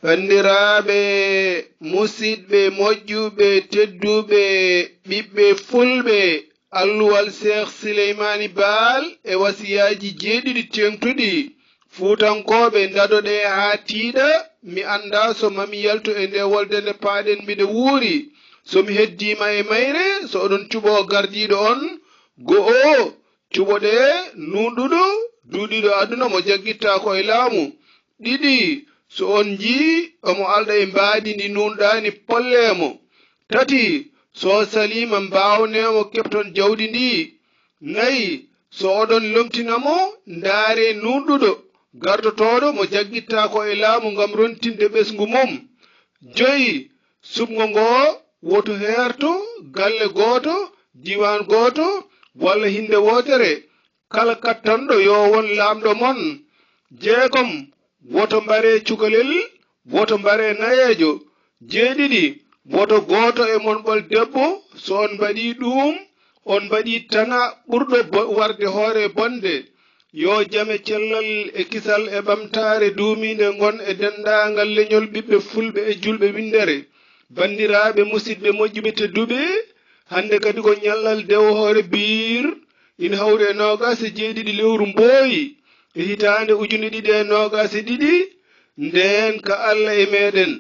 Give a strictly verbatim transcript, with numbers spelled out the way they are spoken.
Banndiraaɓe, musidɓe moƴƴuɓe, tedduɓe, ɓiɓɓe fulɓe, alluwal Seex Sileymaani Baal e wasiyaaji jeeɗiɗi teeŋtuɗi. Fuutankooɓe, ndadoɗee haa tiiɗa, mi anndaa so mami yaltu e nde wolde nde paaɗen miɗo wuuri. So mi heddiima e mayre, so oɗon cuɓoo gardiiɗo on, go'o, cuɓoɗee nuunɗuɗo, duuɗiiɗo aduna mo jaggittaako e laamu. Ɗiɗi, so on njii omo alɗa e mbaadi ndi nuunɗaani, pollee mo. Tati, so o saliima, mbaawnee mo, keɓton jawdi ndi. Nayi, so oɗon lomtina mo, ndaaree nuunɗuɗo, gardotooɗo mo jaggittaako e laamu ngam rontinde ɓesngu mum. Joyi, suɓngo ngoo woto heerto galle gooto, diiwaan gooto, walla hinnde wootere. Kala kattanɗo yo won laamɗo mon. Jeegom, woto mbaree cukalel, woto mbaree nayeejo. Jeeɗiɗi, woto gooto e mon ɓol debbo, so on mbaɗii ɗuum, on mbaɗii tana ɓurɗo bo-, warde hoore bonde. Yo jam e cellal e kisal e ɓamtaare duumiinde ngon e denndaangal leñol ɓiɓɓe fulɓe e juulɓe winndere. Banndiraaɓe, musidɓe moƴƴuɓe tedduɓe, hannde kadi ko ñallal dewo hoore biir, ina hawri e noogaas e jeeɗiɗi lewru mbooyi e hitaande ujunere ɗiɗi e noogaas e ɗiɗi, ndeen ka Alla e meeɗen.